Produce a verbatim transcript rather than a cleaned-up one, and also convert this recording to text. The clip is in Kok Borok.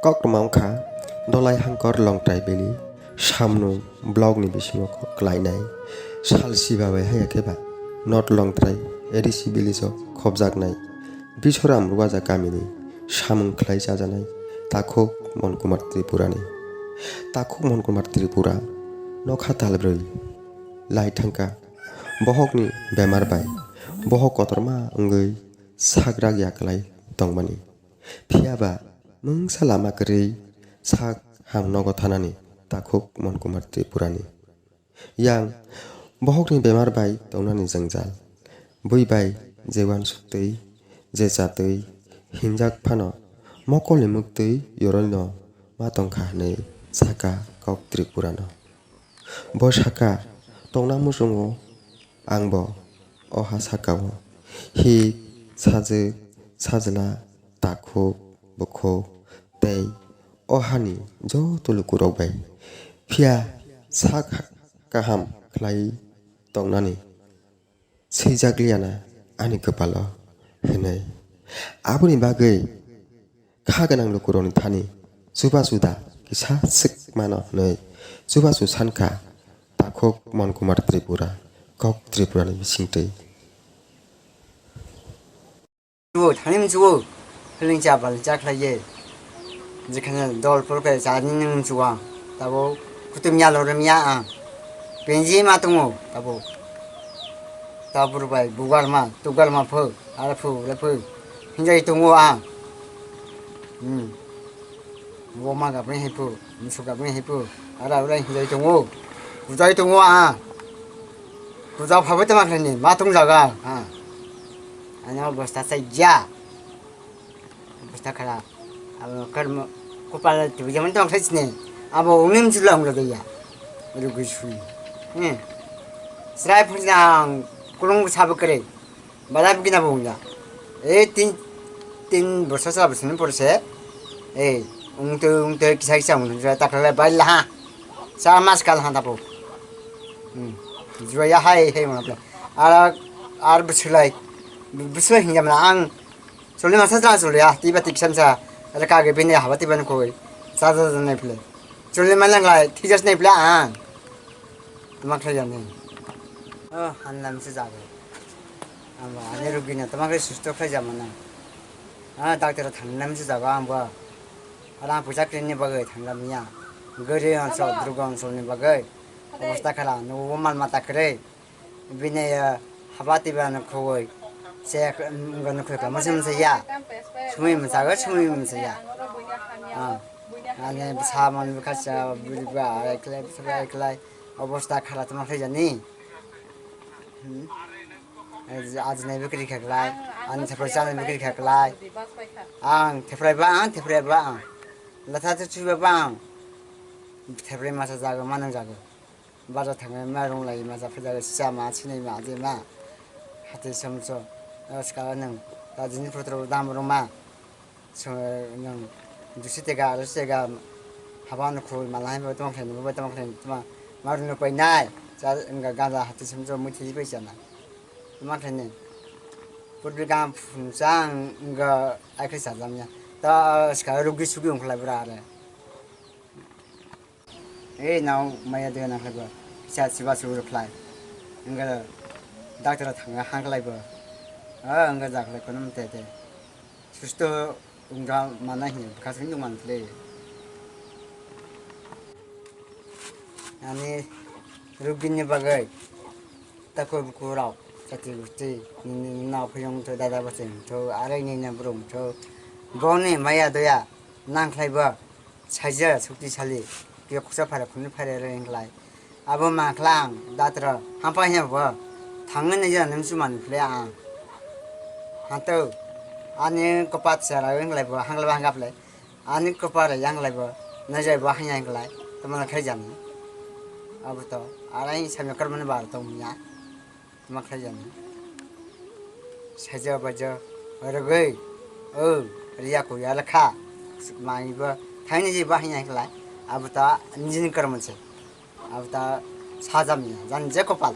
Koktwma wngkha Dolai Hangkor Longtrai Valley, Samnung block ni bisingo kok klainai. Sal siba bai haya khe ba North Longtrai A D C village o khobjaknai Bishoram Ruwaja kamini samung khlai chajanai Takhuk Monkumar Tripurani. Takhuk Monkumar Tripura nokha talbrwi lai thangkha. Bohokni bemar bai bohok kotorma wngwi sak rak ya kwlai tongmani. Phiya ba mungsa lama kwrwi sak ham nogo thanani Takhuk Monkumar Tripurani. Yang bohokni bemar bai tongnani jwngjal. Bui bai je uansuk twi, je cha twi hinjak phano mokolni mwk twi yoroi no ma tongkha hwnwi saka kok Tripurano. Bo saka, tongna muchungo ang bo o ha saka-o hik, sajwk, sajla, takhuk, bukhuk tei o hani joto lukurok bai. Phiya sak kaham khlai tongnani swijak liya na ani kwpalo hwnwi. Aboni bagwi kha gwnang lukurokni thani chubachu da kisa swk mano hwnwi chubachu sankha Takhuk Monkumar Tripura, kok Tripurani bisingtwi. Chuo, thani mchuo, hwlwngcha balwngcha khlaiye. Jekhane dol phuru khe chani nung mchuo ang. Tabo kutum ya lorem ya ang. Penji ma tongo, tabo. Tabur bai bugar ma, tugar ma phu, ara phu, re phu. Hinjai tongo ang. Hmm. Bo ma gabni hai phu, msu gabni hai phu. Ara ura hinjai tongo. Kujai tongo ang. Kuja phabai tama khlai ni, ma tong jaga, ha. Ano bosta sai ja. Bosta khala. Abo karmo kopal tu jaman tong khlai sini. Abo unim chula ungla ya. Rugi sui. Hmm. Srai phun jang kulung sabu kare. Badai bukina bo wngya. E tin, tin borsa sal borsa ni porse. E, wngtwi, wngtwi, kisa, kisa wngtwi, takla bai laha. Sa mas kal ha tapo. Hmm. Juwa ya hai, hai wngya. Ara, ar bwswlai. Bwswlai hinga mana ang. Choli masa sa choli ya, tiba tiksan sa. Ara kage bini haba tiba ni koi. Sa sa sa nai phle. Choli malang lai, tijas nai phle ang. Tama khlai jani. Oh, hanlam se jago. Amo ani rugina tama khe susto khlai jama nang. Ah, doctor thangnam se jago ang bo. Rang puisa krini bagwi thanglam ya. Gari onsol, drugo onsol ni bagwi. Obosta khala, nugo mal mata kwrwi. Bini, eh, haba tiba no khogwi. Se, mm, go no khogwi kamo se msa ya. Sumi msa go, sumi msa ya. Ah. Ani bwsa man bwkha cha, bwrwi ba, ai khlai, bwsa ba ai khlai. Obosta khala tama khlai jani. Hmm. Ajinai bwkri kha klai, ang theprai chana bwkri kha klai. Ang theprai ba ang, theprai ba ang. Latha tu chuba ba ang. Theprai masa jago, manang jago. Bajar thangma ma rung lai masa phajago, sisa ma, sinai ma, je ma. Hati samso. Skala nang. Tajini photo dam ruma. Nwng dusi tega, alusi tega, haba no khoi mala hai bo tamo khlai, bo tamo khlai, tamo maru no koi nai. Cha wngkha ganja hati sumsok mui thiji bai chana. Tamo khlai ni. Putri gam phunsa wngkha ai khlai chajam ya. Ta ska rugi sugi wngkha lai bura are. Ei nao maya doya nang khlai bo, kisa siba subu rw khlai. Wngkha doctor thangna hang khlai bo. O wngkha ja khlai kono mte te. Susto wngkha mana hinya bwkha swng nung man khlai. Ani rugini bagwi. Takhuk bukhuk rok, chati gusti, nini nini nok phiyong tho, dada bachai tho, arai nini brum tho. Boni maya doya, nang khlai bo, saija sukti sali, kio khuksa phara khuni phara reng khlai. Abo ma khlang, datra, hampa hiya bo, thangwi nai jani msu man khlai ang. Hato, ani kopat sara wng khlai bo, hangla ba hangap lai. Ani kopar yang lai bo, najai bo hanya yang lai, tamo na khai jani. Abo to, ara yang samya karmani bar to munya, tamo khai jani. Saja baja, rogoi, o, riya ko ya lakha, mai bo, thai ni ji bo hanya yang lai, abo to, nijin karman se, abo to, sajam ya, jan je kopal.